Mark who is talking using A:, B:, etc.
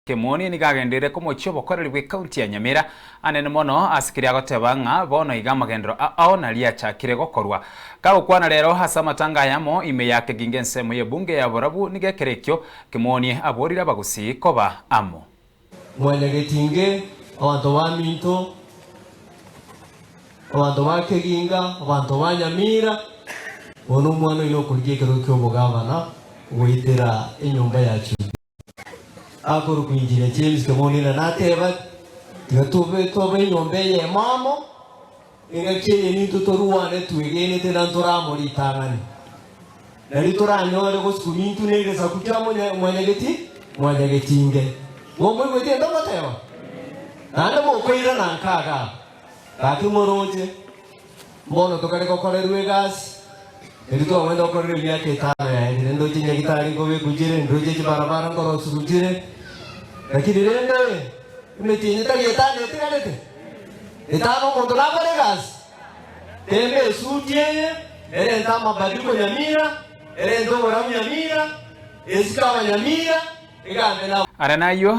A: Kemoni nigo agenderire komochia obokoreri bw'ecounty ya Nyamira anene mono ase keria agoteba ng'a bono iga amagenderero ao naria achakire gokorwa. Kagokwana rero ase amatanga ayamo ime ya Keginga ensemo y'ebunge ya Borabu nigo ekero ekio Kemoni aborire abagusii koba amo.
B: Mwanyagetinge, abanto baminto, abanto ba Keginga, abanto ba Nyamira, bono omwana oino okorigia ekerogo ki'obogavana goetera enyomba ya Jubilee. Akorokwa Engineer James Kemoni na nateba, Tiga tobe tobe enyomba eyemo amo, engaki eye nintwe torwane twegenete na ntore amo ritang'ani. Nario toranyore gosukuma intwe na egesaku kia mwanyageti mwanyagetinge. Momoigweti ento ngoteba? Naende mokoirana nka igaa. Gaki moroche, mbono tokare gokorerwa egasi, erio twagwenda gokorerwa emiaka etano yaerire, ndoche nyagitari nkobekwa chire, ndoche chibarabara nkorosiwa chire, lakini rende emetienyi tari etano etigarete, etano omonto nakore egasi. Temba esuti eye, erente amabadiliko nyamira, erente oborabu nyamira, esike abanyamira, egambe nabo.
A: Ara nayio.